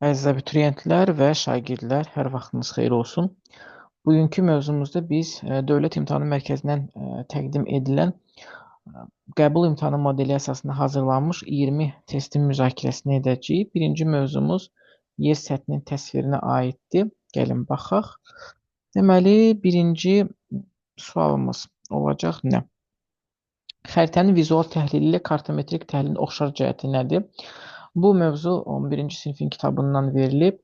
Əziz abituriyentlər və şagirdlər, hər vaxtınız xeyir olsun. Bugünkü mövzumuzda biz Dövlət İmtahanı Mərkəzindən təqdim edilən qəbul imtahanı modeli əsasında hazırlanmış 20 testin müzakirəsini edəcəyik. Birinci mövzumuz yer səthinin təsvirinə aiddir. Gəlin baxaq. Deməli, birinci sualımız olacaq nə? Xəritənin vizual təhlili ilə kartometrik təhlilin oxşar cəhəti nədir? Bu mövzu 11-ci sinifin kitabından verilib.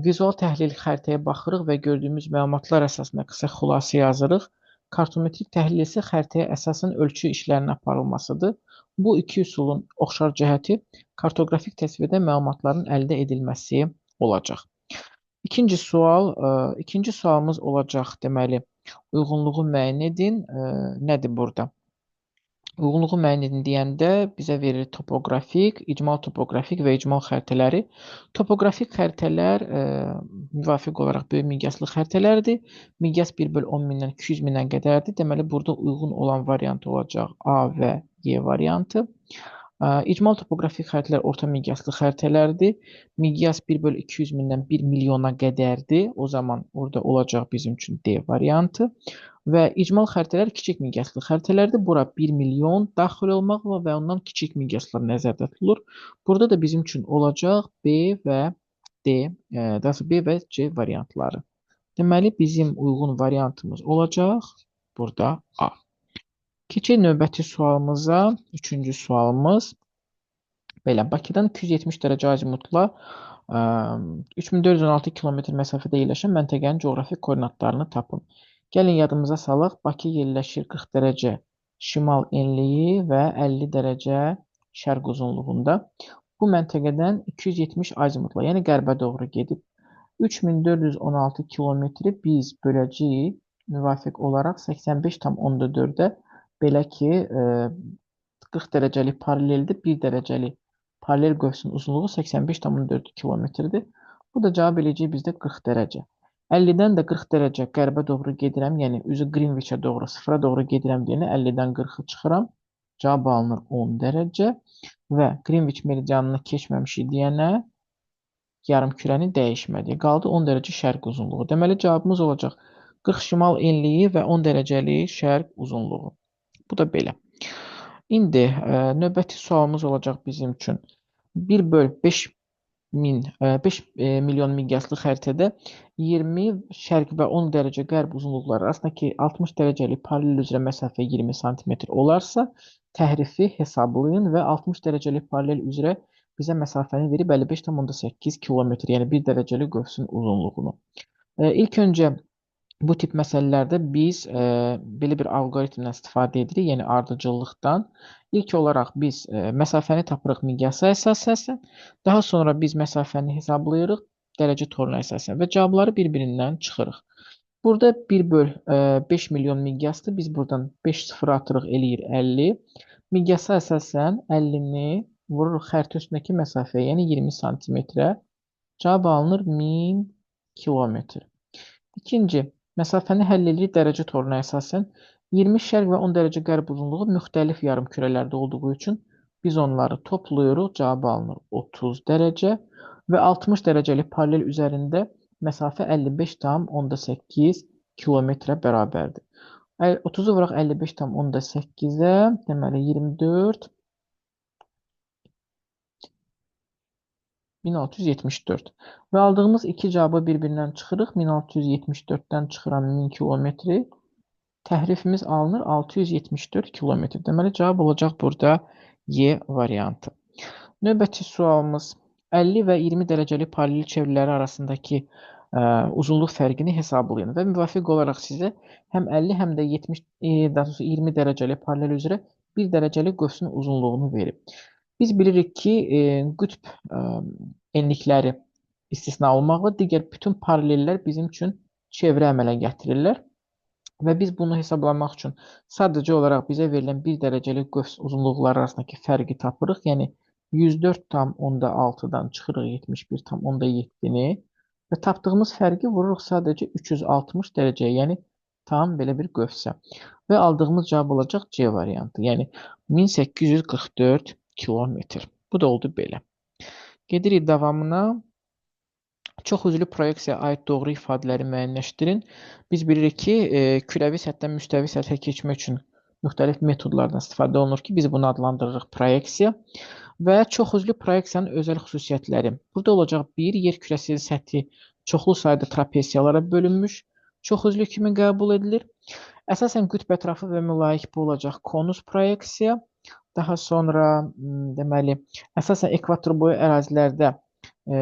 Vizual təhlil xəritəyə baxırıq və gördüyümüz məlumatlar əsasında qısa xülasə yazırıq. Kartometrik təhlil isə xəritəyə əsasən ölçü işlərinin aparılmasıdır. Bu iki üsulun oxşar cəhəti kartoqrafik təsvirdə məlumatların əldə edilməsi olacaq. İkinci sualımız olacaq, deməli, uyğunluğu müəyyən edin. Nədir burada? Uyğunluğu müəyyən edin deyəndə bizə verir topoqrafik, icmal topoqrafik və icmal xəritələri. Topoqrafik xəritələr müvafiq olaraq böyük miqyaslı xəritələrdir. Miqyas 1 böl 10 mindən 200 mindən qədərdir. Deməli, burada uyğun olan variant olacaq A və Y variantı. İcmal topoqrafik xəritələr orta miqyaslı xəritələrdir. Miqyas 1 böl 200 mindən 1 milyona qədərdir. O zaman orada olacaq bizim üçün D variantı. Və icmal xəritələr kiçik miqyaslı xəritələrdir. Bura 1 milyon daxil olmaqla və ondan kiçik miqyaslar nəzərdə tutulur. Burada da bizim üçün olacaq B və D, daha doğrusu B və C variantları. Deməli, bizim uyğun variantımız olacaq burada A. Keçək növbəti sualımıza. Üçüncü sualımız. Belə, Bakıdan 270 dərəcə azimutla 3416 kilometr məsafədə yerləşən məntəqənin coğrafi koordinatlarını tapın. Gəlin yadımıza salaq. Bakı yerləşir 40 dərəcə şimal enliyi və 50 dərəcə şərq uzunluğunda. Bu məntəqədən 270 azimutla, yəni qərbə doğru gedib 3416 kilometri biz böləcəyik müvafiq olaraq 85,4-ə, belə ki, 40 dərəcəlik paraleldir, 1 dərəcəlik paralel qövsün uzunluğu 85,4 kilometrdir. Bu da cavab eləyəcək bizdə 40 dərəcə. 50-dən də 40 dərəcə qərbə doğru gedirəm, yəni üzü Greenwich'ə doğru, sıfıra doğru gedirəm deyənə 50-dən 40-ı çıxıram. Cavab alınır 10 dərəcə və Greenwich meridianını keçməmişik deyənə yarım kürəni dəyişmədi. Qaldı 10 dərəcə şərq uzunluğu. Deməli, cavabımız olacaq 40 şimal enliyi və 10 dərəcəlik şərq uzunluğu. Bu da belə. İndi növbəti sualımız olacaq bizim üçün. 1 böl 5 min, 5 milyon miqyaslı xəritədə 20 şərq və 10 dərəcə qərb uzunluqları arasındakı 60 dərəcəlik paralel üzrə məsafə 20 sm olarsa, təhrifi hesablayın və 60 dərəcəlik paralel üzrə bizə məsafəni verib 55,8 kilometr, yəni 1 dərəcəlik qövsün uzunluğunu. İlk öncə bu tip məsələlərdə biz belə bir alqoritmdən istifadə edirik, yəni ardıcıllıqdan. İlk olaraq biz məsafəni tapırıq miqyasa əsasən, daha sonra biz məsafəni hesablayırıq dərəcə toruna əsasən və cavabları bir-birindən çıxırıq. Burada 1 böl 5 milyon miqyasdır. Biz buradan 5 sıfır atırıq, eləyir 50. Miqyasa əsasən 50-ni vururuq xəritə üstündəki məsafəyə, yəni 20 santimetrə. Cavab alınır 1000 kilometr. İkinci, məsafəni həll edirik dərəcə toruna əsasən. 20 şərq və 10 dərəcə qərb uzunluğu müxtəlif yarımkürələrdə olduğu üçün biz onları toplayırıq. Cavab alınır 30 dərəcə və 60 dərəcəlik paralel üzərində məsafə 55,8 kilometrə bərabərdir. 30-u vuraq 55,8-ə, deməli 24 1674. Və aldığımız iki cavabı bir-birindən çıxırıq. 1674-dən çıxıram 1000 kilometri. Təhrifimiz alınır 674 kilometr. Deməli, cavab olacaq burada Y variantı. Növbəti sualımız 50 və 20 dərəcəlik paralel çevriləri arasındakı uzunluq fərqini hesablayın və müvafiq olaraq sizə həm 50, həm də 70, daha doğrusu 20 dərəcəlik paralel üzrə 1 dərəcəlik qövsün uzunluğunu verib. Biz bilirik ki, qütb enlikləri istisna olmaqla digər bütün paralellər bizim üçün çevrə əmələ gətirirlər. Və biz bunu hesablamaq üçün sadəcə olaraq bizə verilən 1 dərəcəlik qövs uzunluqları arasındakı fərqi tapırıq. Yəni 104,6-dan çıxırıq 71,7-ni və tapdığımız fərqi vururuq sadəcə 360 dərəcəyə, yəni tam belə bir qövsə. Və aldığımız cavab olacaq C variantı, yəni 1844 kilometr. Bu da oldu belə. Gedirik davamına. Çox üzlü proyeksiyaya aid doğru ifadələri müəyyənləşdirin. Biz bilirik ki, kürəvi səthdən müstəvi səthə keçmək üçün müxtəlif metodlardan istifadə olunur ki, biz bunu adlandırırıq proyeksiya. Və çox üzlü proyeksiyanın özəl xüsusiyyətləri. Burada olacaq bir, yer kürəsinin səthi çoxlu sayda trapesiyalara bölünmüş, çox üzlü kimi qəbul edilir. Əsasən qütb ətrafı və mülayiq bu olacaq konus proyeksiya. Daha sonra, deməli, əsasən ekvator boyu ərazilərdə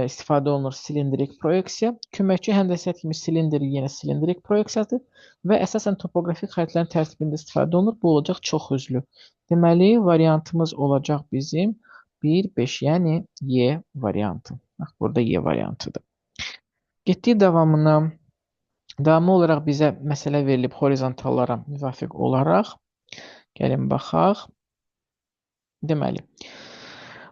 istifadə olunur silindrik proyeksiya. Köməkçi həndəsə kimi silindir yenə silindrik proyeksiyadır və əsasən topoqrafik xəritələrin tərtibində istifadə olunur. Bu olacaq çox üzlü. Deməli, variantımız olacaq bizim 1, 5, yəni Y variantı. Bax, burada Y variantıdır. Getdik davamına. Davamı olaraq bizə məsələ verilib horizontallara müvafiq olaraq. Gəlin baxaq. Deməli,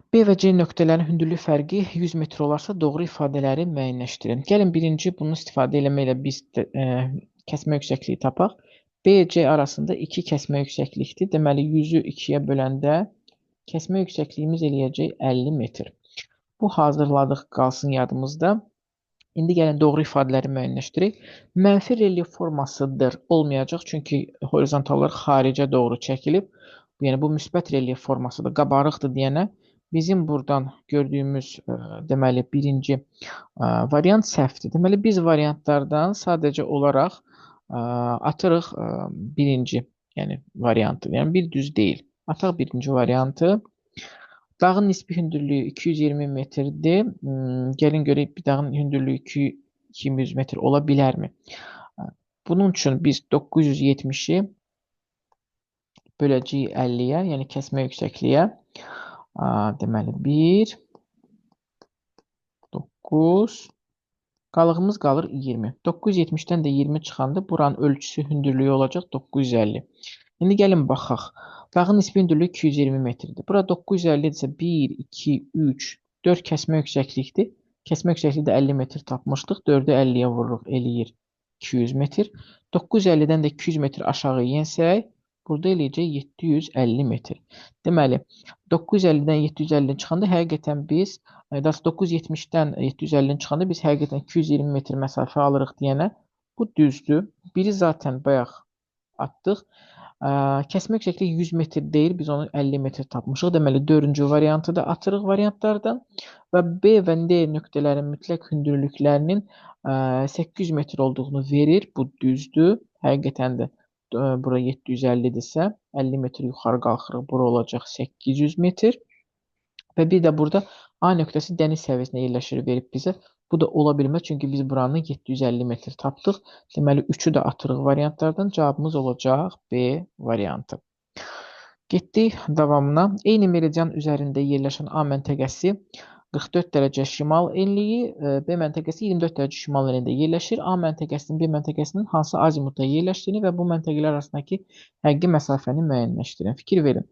B və C nöqtələrinin hündürlük fərqi 100 metr olarsa doğru ifadələri müəyyənləşdirin. Gəlin birinci bunu istifadə eləməklə biz kəsmə yüksəkliyi tapaq. B, C arasında 2 kəsmə yüksəklikdir. Deməli, 100-ü 2-yə böləndə kəsmə yüksəkliyimiz eləyəcək 50 metr. Bu hazırladıq, qalsın yadımızda. İndi gəlin doğru ifadələri müəyyənləşdirək. Mənfi relyef formasıdır, olmayacaq, çünki horizontallar xaricə doğru çəkilib. Yəni bu müsbət relyef formasıdır, qabarıqdır deyənə bizim buradan gördüyümüz deməli birinci variant səhvdir. Deməli biz variantlardan sadəcə olaraq atırıq birinci, yəni variantı. Yəni bir düz deyil. Ataq birinci variantı. Dağın nisbi hündürlüyü 220 metrdir. Gəlin görək bir dağın hündürlüyü 200 metr ola bilərmi? Bunun üçün biz 970-i böləcəyik 50-yə, yəni kəsmə yüksəkliyə. Deməli 1, 9, qalığımız qalır 20. 970-dən də 20 çıxanda buranın ölçüsü hündürlüyü olacaq 950. İndi gəlin baxaq. Dağın nisbi hündürlüyü 220 metrdir. Bura 950-dirsə 1, 2, 3, 4 kəsmə yüksəklikdir. Kəsmə yüksəkliyi də 50 metr tapmışdıq. 4-ü 50-yə vururuq, eləyir 200 metr. 950-dən də 200 metr aşağı yensək, burada eləyəcək 750 metr. Deməli, 950-dən 750-nin çıxanda həqiqətən biz, daha 970-dən 750-nin çıxanda biz həqiqətən 220 metr məsafə alırıq deyənə bu düzdür. Biri zaten bayaq atdıq. Kəsmə yüksəkliyi 100 metr deyil, biz onu 50 metr tapmışıq. Deməli, dördüncü variantı da atırıq variantlardan. Və B və D nöqtələrin mütləq hündürlüklərinin 800 metr olduğunu verir. Bu düzdür. Həqiqətən də bura 750-dirsə, 50 metr yuxarı qalxırıq. Bura olacaq 800 metr. Və bir də burada A nöqtəsi dəniz səviyyəsində yerləşir verib bizə. Bu da ola bilməz, çünki biz buranı 750 metr tapdıq. Deməli, 3-ü də atırıq variantlardan. Cavabımız olacaq B variantı. Getdik davamına. Eyni meridian üzərində yerləşən A məntəqəsi 44 dərəcə şimal enliyi, B məntəqəsi 24 dərəcə şimal enliyində yerləşir. A məntəqəsinin B məntəqəsinin hansı azimutda yerləşdiyini və bu məntəqələr arasındakı həqiqi məsafəni müəyyənləşdirin. Fikir verin.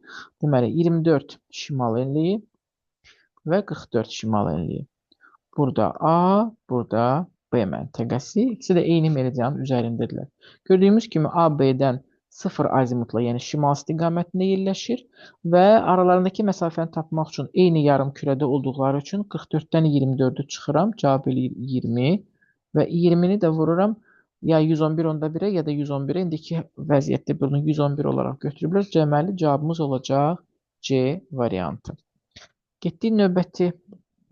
Deməli, 24 şimal enliyi və 44 şimal enliyi. Burada A, burada B məntəqəsi. İkisi də eyni meridianın üzərindədirlər. Gördüyümüz kimi A, B-dən 0 azimutla, yəni şimal istiqamətində yerləşir və aralarındakı məsafəni tapmaq üçün eyni yarım kürədə olduqları üçün 44-dən 24-ü çıxıram, cavab eləyir 20 və 20-ni də vururam ya 111.1-ə ya da 111-ə. İndiki vəziyyətdə bunu 111 olaraq götürüblər. Deməli, cavabımız olacaq C variantı. Getdik növbəti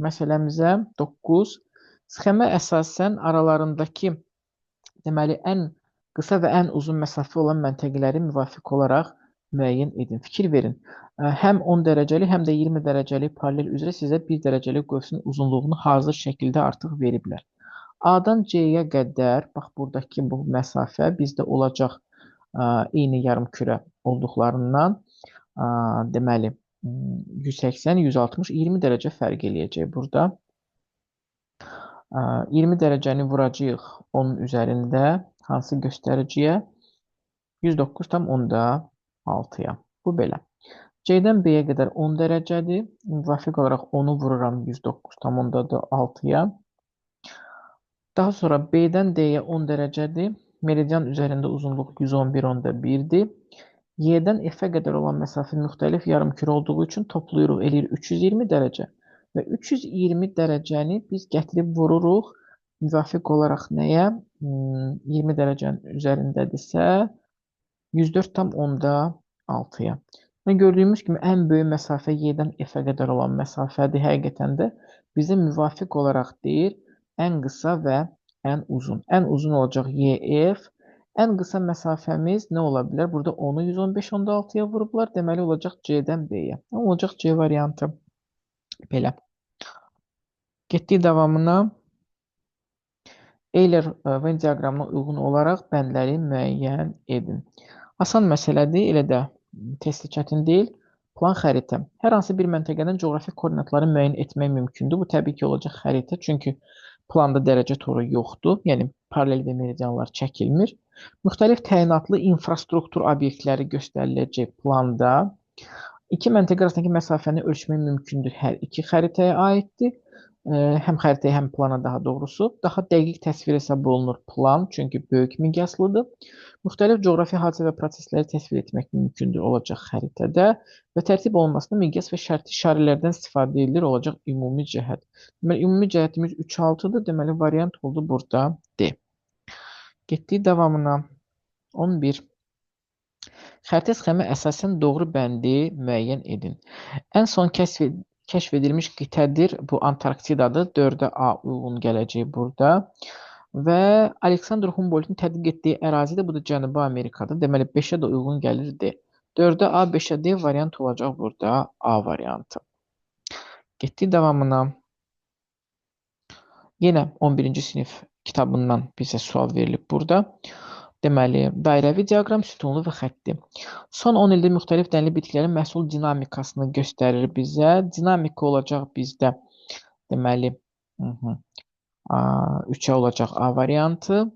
məsələmizə 9. Sxemə əsasən aralarındakı deməli, ən qısa və ən uzun məsafə olan məntəqələri müvafiq olaraq müəyyən edin. Fikir verin. Həm 10 dərəcəli, həm də 20 dərəcəli paralel üzrə sizə 1 dərəcəli qövsün uzunluğunu hazır şəkildə artıq veriblər. A-dan C-yə qədər, bax buradakı bu məsafə bizdə olacaq eyni yarım kürə olduqlarından, deməli, 180, 160, 20 dərəcə fərq eləyəcək burada. 20 dərəcəni vuracağıq onun üzərində hansı göstəriciyə? 109,6-ya. Bu belə. C-dən B-yə qədər 10 dərəcədir. Müvafiq olaraq onu vururam 109,6-ya. Daha sonra B-dən D-yə 10 dərəcədir. Meridian üzərində uzunluq 111,1-dir. Y-dən F-ə qədər olan məsafə müxtəlif yarımkürə olduğu üçün toplayırıq, eləyir 320 dərəcə. Və 320 dərəcəni biz gətirib vururuq Müvafiq olaraq nəyə? 20 dərəcənin üzərindədirsə, 104,6-ya. Yəni, gördüyümüz kimi ən böyük məsafə Y-dən F-ə qədər olan məsafədir. Həqiqətən də bizə müvafiq olaraq deyir ən qısa və ən uzun. Ən uzun olacaq YF. Ən qısa məsafəmiz nə ola bilər? Burada 10-u 115,6-ya vurublar. Deməli, olacaq C-dən B-yə. Olacaq C variantı. Belə. Getdik davamına. Euler-Venn diaqramına uyğun olaraq bəndləri müəyyən edin. Asan məsələdir, elə də testi çətin deyil. Plan xəritə. Hər hansı bir məntəqədən coğrafi koordinatları müəyyən etmək mümkündür. Bu təbii ki, olacaq xəritə, çünki planda dərəcə toru yoxdur. Yəni, paralel və meridianlar çəkilmir. Müxtəlif təyinatlı infrastruktur obyektləri göstəriləcək planda. İki məntəqə arasındakı məsafəni ölçmək mümkündür. Hər iki xəritəyə aiddir. Həm xəritəyə, həm plana daha doğrusu. Daha dəqiq təsvir hesab olunur plan, çünki böyük miqyaslıdır. Müxtəlif coğrafi hadisə və prosesləri təsvir etmək mümkündür olacaq xəritədə və tərtib olunmasında miqyas və şərti işarələrdən istifadə edilir olacaq ümumi cəhət. Deməli, ümumi cəhətimiz 3,6-dır. Deməli, variant oldu burada D. Getdik davamına. 11. Xəritə sxemi əsasən doğru bəndi müəyyən edin. Ən son kəşf edilmiş qitədir. Bu Antarktidadır. 4-ə A uyğun gələcək burada. Və Aleksandr Humboldtun tədqiq etdiyi ərazidə, bu da Cənubi Amerikadır. Deməli, 5-ə də uyğun gəlir D. 4-ə A, 5-ə D variant olacaq burada A variantı. Getdik davamına. Yenə 11-ci sinif kitabından bizə sual verilib burada. Deməli, dairəvi diaqram sütunlu və xətti. Son 10 ildə müxtəlif dənli bitkilərin məhsul dinamikasını göstərir bizə. Dinamika olacaq bizdə, deməli, 3-ə olacaq A variantı.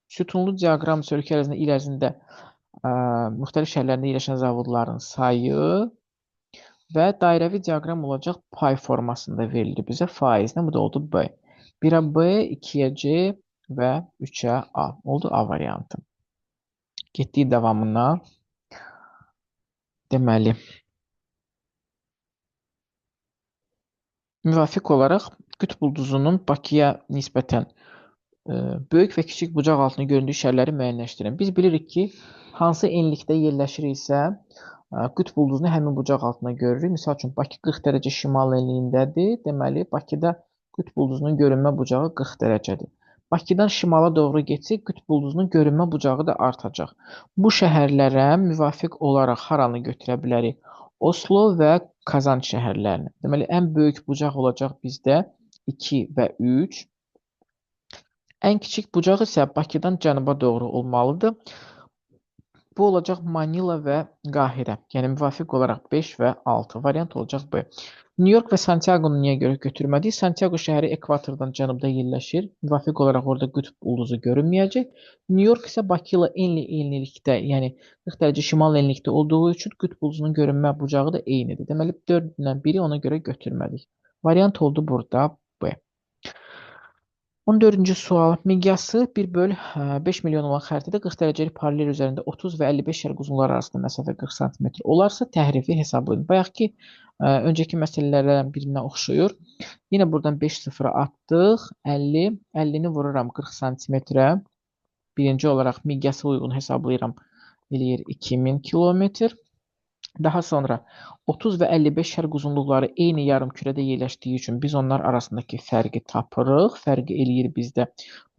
Sütunlu diaqram isə ölkə ərzində il ərzində müxtəlif şəhərlərində yerləşən zavodların sayı və dairəvi diaqram olacaq pay formasında verilir bizə faizlə. Bu da oldu B. 1-ə B, 2-yə C və 3-ə A. Oldu A variantı. Getdik davamına. Deməli, müvafiq olaraq qütb ulduzunun Bakıya nisbətən böyük və kiçik bucaq altında göründüyü şəhərləri müəyyənləşdirin. Biz bilirik ki, hansı enlikdə yerləşiriksə, qütb ulduzunu həmin bucaq altında görürük. Misal üçün, Bakı 40 dərəcə şimal enliyindədir. Deməli, Bakıda qütb ulduzunun görünmə bucağı 40 dərəcədir. Bakıdan şimala doğru getsək, qütb ulduzunun görünmə bucağı da artacaq. Bu şəhərlərə müvafiq olaraq haranı götürə bilərik? Oslo və Kazan şəhərlərini. Deməli, ən böyük bucaq olacaq bizdə 2 və 3. Ən kiçik bucaq isə Bakıdan cənuba doğru olmalıdır. Bu olacaq Manila və Qahirə. Yəni, müvafiq olaraq 5 və 6. Variant olacaq B. New York və Santiago-nu niyə görə götürmədik? Santiago şəhəri ekvatordan cənubda yerləşir. Müvafiq olaraq orada qütb ulduzu görünməyəcək. New York isə Bakı ilə eyni enlilikdə, yəni 40 dərəcə şimal enlikdə olduğu üçün qütb ulduzunun görünmə bucağı da eynidir. Deməli, 4-dən 1-i ona görə götürmədik. Variant oldu burada B. 14-cü sual. Miqyası 1/5 milyon olan xəritədə 40 dərəcəlik paralel üzərində 30 və 55 şərq uzunluqları arasında məsafə 40 sm olarsa, təhrifi hesablayın. Bayaq ki, öncəki məsələlərdən birinə oxşuyur. Yenə buradan 5 sıfıra atdıq. 50, 50-ni vururam 40 sm-ə. Birinci olaraq miqyası uyğun hesablayıram. Eləyir 2000 kilometr. Daha sonra 30 və 55 şərq uzunluqları eyni yarım kürədə yerləşdiyi üçün biz onlar arasındakı fərqi tapırıq. Fərqi eləyir bizdə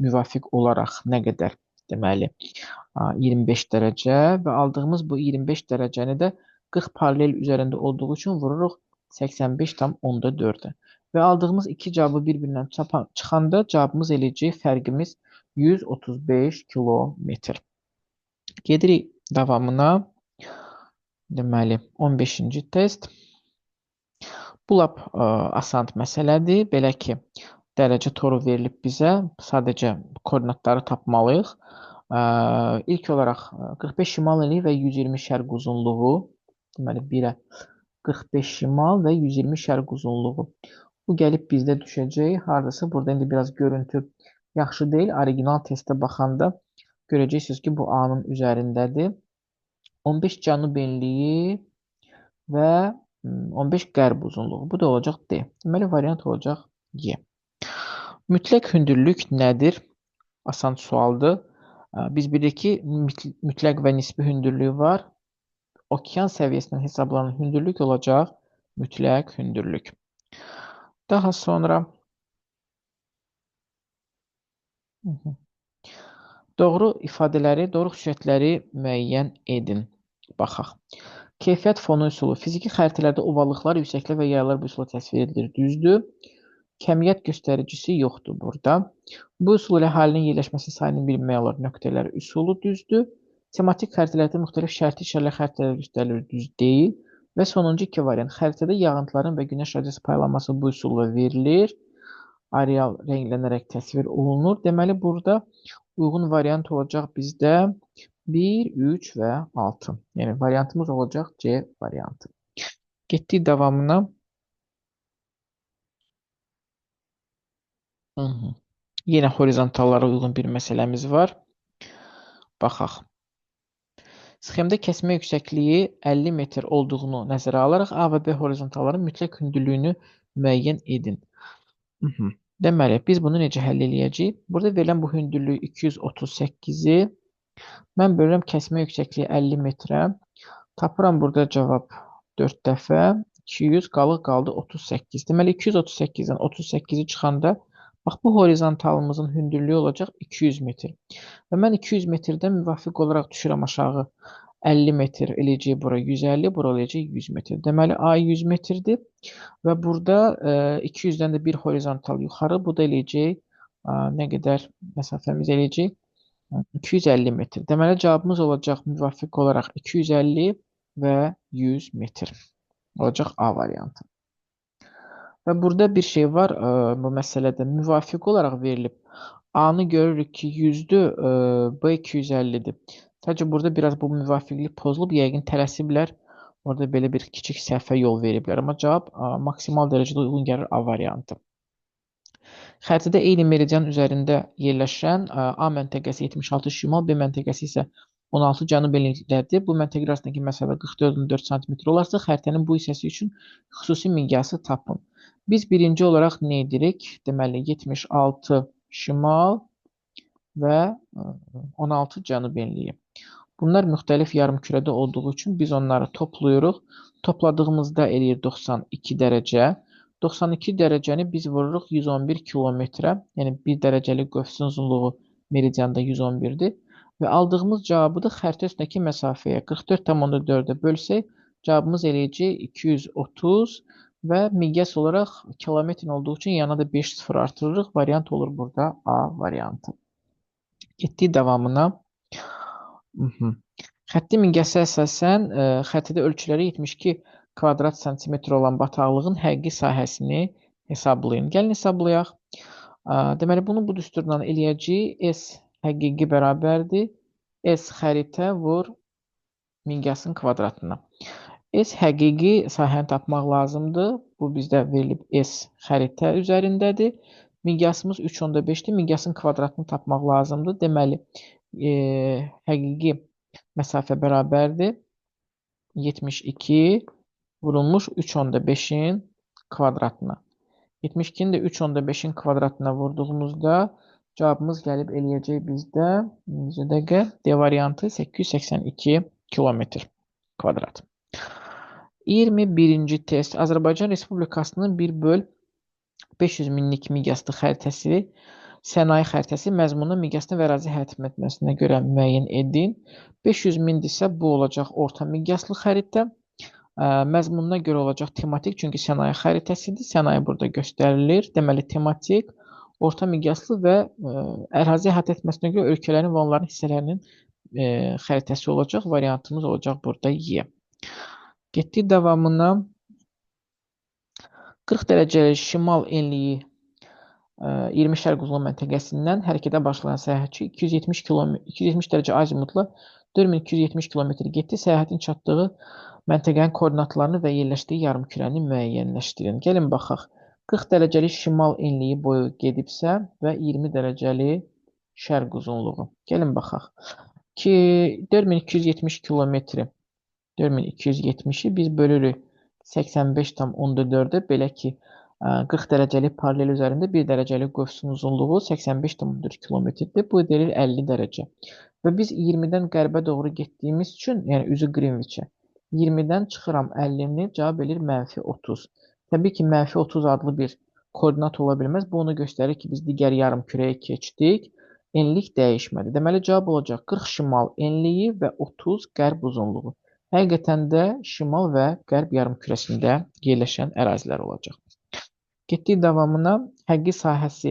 müvafiq olaraq nə qədər? Deməli, 25 dərəcə və aldığımız bu 25 dərəcəni də 40 paralel üzərində olduğu üçün vururuq 85,4-ə. Və aldığımız iki cavabı bir-birindən çıxanda cavabımız eləyəcək fərqimiz 135 kilometr. Gedirik davamına. Deməli, 15-ci test. Bu lap asan məsələdir. Belə ki, dərəcə toru verilib bizə. Sadəcə koordinatları tapmalıyıq. İlk olaraq 45 şimal enliyi və 120 şərq uzunluğu. Deməli, 1-ə 45 şimal və 120 şərq uzunluğu. Bu gəlib bizdə düşəcək. Haradasa burada indi biraz görüntü yaxşı deyil. Original testə baxanda görəcəksiniz ki, bu A-nın üzərindədir. 15 cənub enliyi və 15 qərb uzunluğu. Bu da olacaq D. Deməli, variant olacaq Y. Mütləq hündürlük nədir? Asan sualdır. Biz bilirik ki, mütləq və nisbi hündürlüyü var. Okean səviyyəsindən hesablanan hündürlük olacaq mütləq hündürlük. Daha sonra doğru ifadələri, doğru xüsusiyyətləri müəyyən edin. Baxaq. Keyfiyyət fonu üsulu. Fiziki xəritələrdə ovalıqlar, yüksəklər və yaylar bu üsulla təsvir edilir. Düzdür. Kəmiyyət göstəricisi yoxdur burada. Bu üsul ilə əhalinin yerləşməsi sayını bilmək olar. Nöqtələr üsulu düzdür. Tematik xəritələrdə müxtəlif şərti işarələr xəritələr göstərilir. Düz deyil. Və sonuncu iki variant. Xəritədə yağıntıların və günəş radiasi paylanması bu üsulla verilir. Areal rənglənərək təsvir olunur. Deməli, burada uyğun variant olacaq bizdə 1, 3 və 6. Yəni, variantımız olacaq C variantı. Getdik davamına. Yenə horizontallara uyğun bir məsələmiz var. Baxaq. Sxemdə kəsmə yüksəkliyi 50 metr olduğunu nəzərə alaraq A və B horizontalların mütləq hündürlüyünü müəyyən edin. Deməli, biz bunu necə həll eləyəcəyik? Burada verilən bu hündürlüyü 238-i mən bölürəm kəsmə yüksəkliyi 50 metrə. Tapıram burada cavab 4 dəfə. 200 qalıq qaldı 38. Deməli, 238-dən 38-i çıxanda bax, bu horizontalımızın hündürlüyü olacaq 200 metr. Və mən 200 metrdən müvafiq olaraq düşürəm aşağı 50 metr eləyəcək bura 150, bura eləyəcək 100 metr. Deməli, A 100 metrdir və burada 200-dən də bir horizontal yuxarı, bu da eləyəcək nə qədər məsafəmiz eləyəcək? 250 metr. Deməli, cavabımız olacaq müvafiq olaraq 250 və 100 metr olacaq A variantı. Və burada bir şey var, bu məsələdə müvafiq olaraq verilib. A-nı görürük ki, 100-dür, B 250-dir. Sadəcə burada biraz bu müvafiqlik pozulub, yəqin tələsiblər. Orada belə bir kiçik səhvə yol veriblər. Amma cavab maksimal dərəcədə uyğun gəlir A variantı. Xəritədə eyni meridian üzərində yerləşən A məntəqəsi 76 şimal, B məntəqəsi isə 16 cənub enlikdədir. Bu məntəqələr arasındakı məsafə 44,4 sm olarsa, xəritənin bu hissəsi üçün xüsusi miqyası tapın. Biz birinci olaraq nə edirik? Deməli, 76 şimal və 16 cənub enliyi. Bunlar müxtəlif yarımkürədə olduğu üçün biz onları toplayırıq. Topladığımızda eləyir 92 dərəcə. 92 dərəcəni biz vururuq 111 kilometrə. Yəni, 1 dərəcəlik qövsün uzunluğu meridianda 111-dir. Və aldığımız cavabı da xəritə üstündəki məsafəyə 44,4-ə bölsək, cavabımız eləyəcək 230 və miqyas olaraq kilometrin olduğu üçün yanına da 5 sıfır artırırıq. Variant olur burada A variantı. Getdik davamına. Xətti miqyasa əsasən xəritədə ölçüləri 72 kvadrat santimetr olan bataqlığın həqiqi sahəsini hesablayın. Gəlin hesablayaq. Deməli, bunu bu düsturla eləyəcəyik. S həqiqi bərabərdir. S xəritə vur miqyasın kvadratına. S həqiqi sahəni tapmaq lazımdır. Bu bizdə verilib S xəritə üzərindədir. Miqyasımız 3,5-dir. Miqyasın kvadratını tapmaq lazımdır. Deməli, həqiqi məsafə bərabərdir. 72 vurulmuş 3,5-in kvadratına. 72-ni də 3,5-in kvadratına vurduğumuzda cavabımız gəlib eləyəcək bizdə necə dəqiqə? D variantı 882 kilometr kvadrat. 21-ci test. Azərbaycan Respublikasının 1/500 minlik miqyaslı xəritəsi, sənaye xəritəsi məzmunu miqyasını və ərazi həyat etməsinə görə müəyyən edin. 500 mindirsə bu olacaq orta miqyaslı xəritə. Məzmununa görə olacaq tematik, çünki sənaye xəritəsidir. Sənaye burada göstərilir. Deməli, tematik, orta miqyaslı və ərazi əhatə etməsinə görə ölkələrin və onların hissələrinin xəritəsi olacaq. Variantımız olacaq burada Y. Getdik davamına. 40 dərəcəli şimal enliyi 20 şərq uzunluq məntəqəsindən hərəkətə başlayan səyahətçi 270 dərəcə azimutla 4270 kilometr getdi. Səyahətin çatdığı məntəqənin koordinatlarını və yerləşdiyi yarımkürəni müəyyənləşdirin. Gəlin baxaq. 40 dərəcəli şimal enliyi boyu gedibsə və 20 dərəcəli şərq uzunluğu. Gəlin baxaq. Ki 4270 kilometri 4270-i biz bölürük 85,4-ə, belə ki, 40 dərəcəlik paralel üzərində 1 dərəcəlik qövsün uzunluğu 85,4 kilometrdir. Bu deyilir 50 dərəcə. Və biz 20-dən qərbə doğru getdiyimiz üçün, yəni üzü Greenwich'ə, 20-dən çıxıram 50-ni, cavab eləyir mənfi 30. Təbii ki, mənfi 30 adlı bir koordinat ola bilməz. Bu onu göstərir ki, biz digər yarım kürəyə keçdik. Enlik dəyişmədi. Deməli, cavab olacaq 40 şimal enliyi və 30 qərb uzunluğu. Həqiqətən də şimal və qərb yarım kürəsində yerləşən ərazilər olacaq. Getdik davamına, həqiqi sahəsi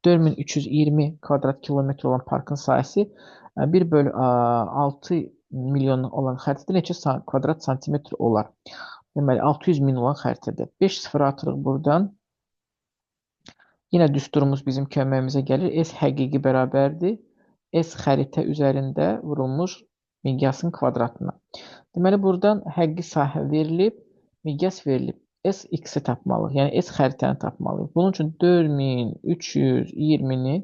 4320 kvadrat kilometr olan parkın sahəsi 1/6 milyon olan xəritədə neçə kvadrat santimetr olar? Deməli, 600 min olan xəritədə. 5 sıfır atırıq buradan. Yenə düsturumuz bizim köməyimizə gəlir. S həqiqi bərabərdir. S xəritə üzərində vurulmuş miqyasın kvadratına. Deməli, buradan həqiqi sahə verilib, miqyas verilib. S x-i tapmalıyıq. Yəni, S xəritəni tapmalıyıq. Bunun üçün 4320-ni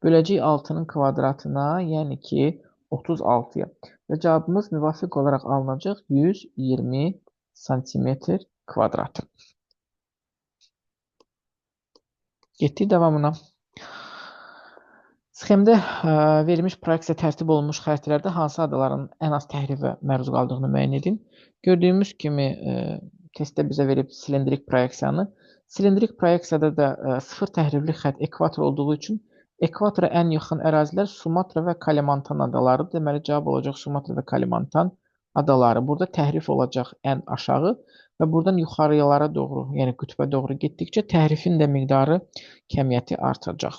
böləcəyik 6-nın kvadratına, yəni ki, 36-ya. Və cavabımız müvafiq olaraq alınacaq 120 santimetr kvadratı. Getdik davamına. Sxemdə verilmiş proyeksiya tərtib olunmuş xəritələrdə hansı adaların ən az təhrifə məruz qaldığını müəyyən edin. Gördüyümüz kimi testdə bizə verib silindrik proyeksiyanı. Silindrik proyeksiyada da sıfır təhrifli xətt ekvator olduğu üçün ekvatora ən yaxın ərazilər Sumatra və Kalimantan adalarıdır. Deməli, cavab olacaq Sumatra və Kalimantan adaları. Burada təhrif olacaq ən aşağı və buradan yuxarıyalara doğru, yəni qütbə doğru getdikcə təhrifin də miqdarı, kəmiyyəti artacaq.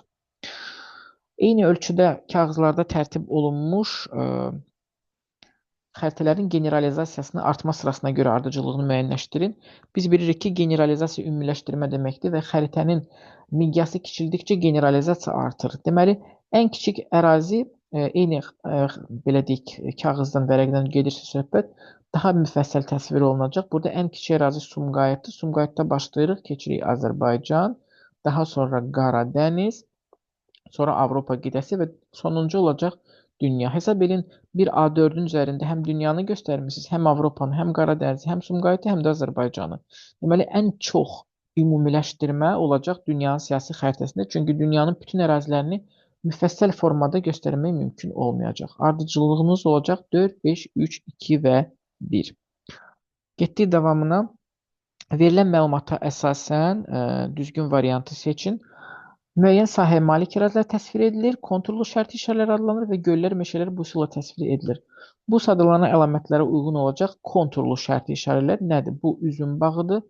Eyni ölçüdə kağızlarda tərtib olunmuş xəritələrin generalizasiyasını artma sırasına görə ardıcıllığını müəyyənləşdirin. Biz bilirik ki, generalizasiya ümumiləşdirmə deməkdir və xəritənin miqyası kiçildikcə generalizasiya artır. Deməli, ən kiçik ərazi eyni belə deyək, kağızdan, vərəqdən gedirsə söhbət, daha müfəssəl təsvir olunacaq. Burada ən kiçik ərazi Sumqayıtdır. Sumqayıtda başlayırıq, keçirik Azərbaycan, daha sonra Qaradəniz, sonra Avropa qitəsi və sonuncu olacaq dünya. Hesab edin, bir A4-ün üzərində həm dünyanı göstərmişsiniz, həm Avropanı, həm Qaradənizi, həm Sumqayıtı, həm də Azərbaycanı. Deməli, ən çox ümumiləşdirmə olacaq dünyanın siyasi xəritəsində. Çünki dünyanın bütün ərazilərini müfəssəl formada göstərmək mümkün olmayacaq. Ardıcıllığımız olacaq 4, 5, 3, 2 və 1. Getdik davamına. Verilən məlumata əsasən düzgün variantı seçin. Müəyyən sahəyə malik ərazilər təsvir edilir, konturlu şərti işarələr adlanır və göllər, meşələr bu üsulla təsvir edilir. Bu sadalanan əlamətlərə uyğun olacaq konturlu şərti işarələr nədir? Bu üzüm bağıdır.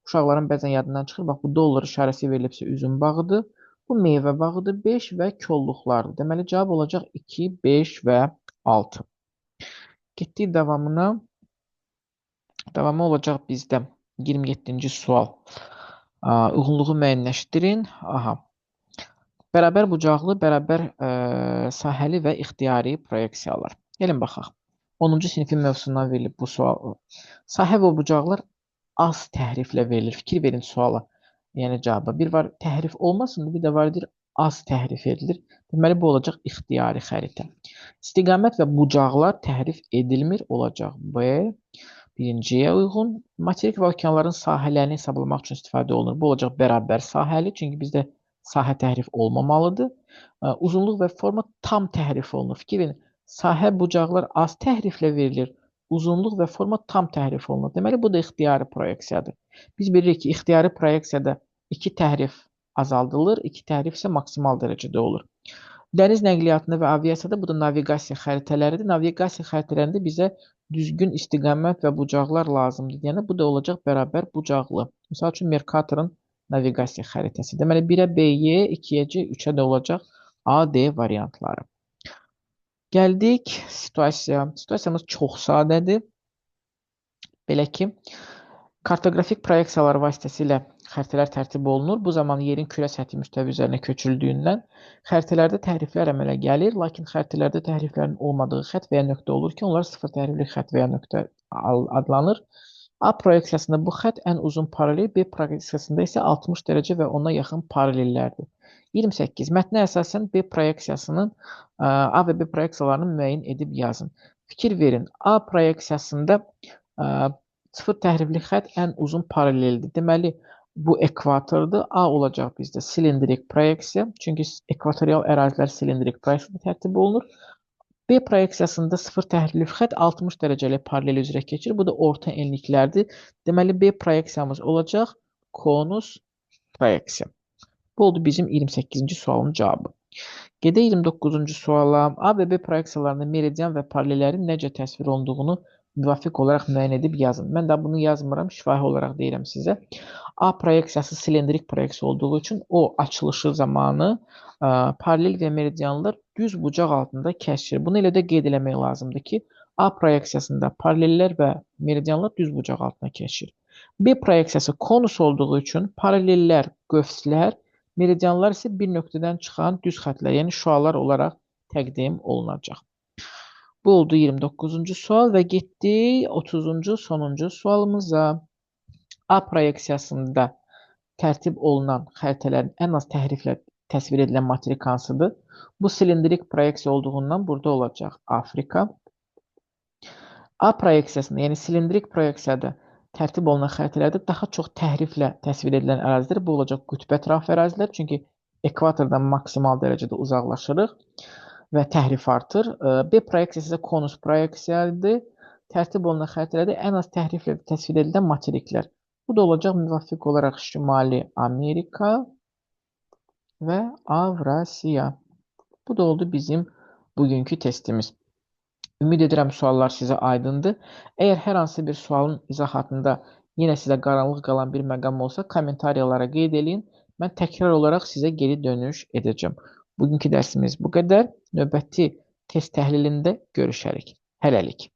Uşaqların bəzən yadından çıxır. Bax, bu dollar işarəsi verilibsə üzüm bağıdır. Bu meyvə bağıdır, 5 və kolluqlardır. Deməli, cavab olacaq 2, 5 və 6. Getdik davamına. Davamı olacaq bizdə 27-ci sual. Uyğunluğu müəyyənləşdirin. Aha. Bərabər bucaqlı, bərabər sahəli və ixtiyari proyeksiyalar. Gəlin baxaq. 10-cu sinifin mövzusundan verilib bu sual. Sahə və bucaqlar az təhriflə verilir. Fikir verin suala, yəni cavaba. Bir var təhrif olmasın, bir də var deyir az təhrif edilir. Deməli, bu olacaq ixtiyari xəritə. İstiqamət və bucaqlar təhrif edilmir, olacaq B. Birinciyə uyğun. Materik və okeanların sahələrini hesablamaq üçün istifadə olunur. Bu olacaq bərabər sahəli, çünki bizdə sahə təhrif olmamalıdır. Uzunluq və forma tam təhrif olunur. Fikir verin, sahə bucaqlar az təhriflə verilir. Uzunluq və forma tam təhrif olunur. Deməli, bu da ixtiyari proyeksiyadır. Biz bilirik ki, ixtiyari proyeksiyada 2 təhrif azaldılır, 2 təhrif isə maksimal dərəcədə olur. Dəniz nəqliyyatında və aviasiyada bu da naviqasiya xəritələridir. Naviqasiya xəritələrində bizə düzgün istiqamət və bucaqlar lazımdır. Yəni, bu da olacaq bərabər bucaqlı. Misal üçün, Mercator'un naviqasiya xəritəsi. Deməli, 1-ə B, Y, 2-yə C, 3-ə də olacaq A, D variantları. Gəldik situasiya. Situasiyamız çox sadədir. Belə ki, kartoqrafik proyeksiyalar vasitəsilə xəritələr tərtib olunur. Bu zaman yerin kürə səthi müstəvi üzərinə köçürüldüyündən xəritələrdə təhriflər əmələ gəlir. Lakin xəritələrdə təhriflərin olmadığı xətt və ya nöqtə olur ki, onlar sıfır təhrifli xətt və ya nöqtə adlanır. A proyeksiyasında bu xətt ən uzun paralel, B proyeksiyasında isə 60 dərəcə və ona yaxın paralellərdir. 28. Mətnə əsasən B proyeksiyasının, A və B proyeksiyalarını müəyyən edib yazın. Fikir verin, A proyeksiyasında sıfır təhrifli xətt ən uzun paraleldir. Deməli, Bu ekvatordur. A olacaq bizdə silindrik proyeksiya. Çünki ekvatorial ərazilər silindrik proyeksiyada tərtib olunur. B proyeksiyasında sıfır təhrif xətt 60 dərəcəli paralel üzrə keçir. Bu da orta enliklərdir. Deməli, B proyeksiyamız olacaq konus proyeksiya. Bu oldu bizim 28-ci sualın cavabı. Gedək 29-cu suala. A və B proyeksiyalarında meridian və paralellərin necə təsvir olunduğunu müvafiq olaraq müəyyən edib yazın. Mən də bunu yazmıram, şifahi olaraq deyirəm sizə. A proyeksiyası silindrik proyeksiya olduğu üçün o açılışı zamanı paralel və meridianlar düz bucaq altında kəsişir. Bunu elə də qeyd eləmək lazımdır ki, A proyeksiyasında paralellər və meridianlar düz bucaq altına kəsişir. B proyeksiyası konus olduğu üçün paralellər, qövslər, meridianlar isə bir nöqtədən çıxan düz xətlər, yəni şüalar olaraq təqdim olunacaq. Bu oldu 29-cu sual və getdik 30-cu sonuncu sualımıza. A proyeksiyasında tərtib olunan xəritələrin ən az təhriflə təsvir edilən materik hansıdır? Bu silindrik proyeksiya olduğundan burada olacaq Afrika. A proyeksiyasında, yəni silindrik proyeksiyada tərtib olunan xəritələrdə daha çox təhriflə təsvir edilən ərazilər bu olacaq qütb ətrafı ərazilər. Çünki ekvatordan maksimal dərəcədə uzaqlaşırıq və təhrif artır. B proyeksiyası isə konus proyeksiyadır. Tərtib olunan xəritələrdə ən az təhriflə təsvir edilən materiklər. Bu da olacaq müvafiq olaraq Şimali Amerika və Avrasiya. Bu da oldu bizim bugünkü testimiz. Ümid edirəm suallar sizə aydındır. Əgər hər hansı bir sualın izahatında yenə sizə qaranlıq qalan bir məqam olsa, kommentariyalara qeyd eləyin. Mən təkrar olaraq sizə geri dönüş edəcəm. Bugünkü dərsimiz bu qədər. Növbəti test təhlilində görüşərik. Hələlik.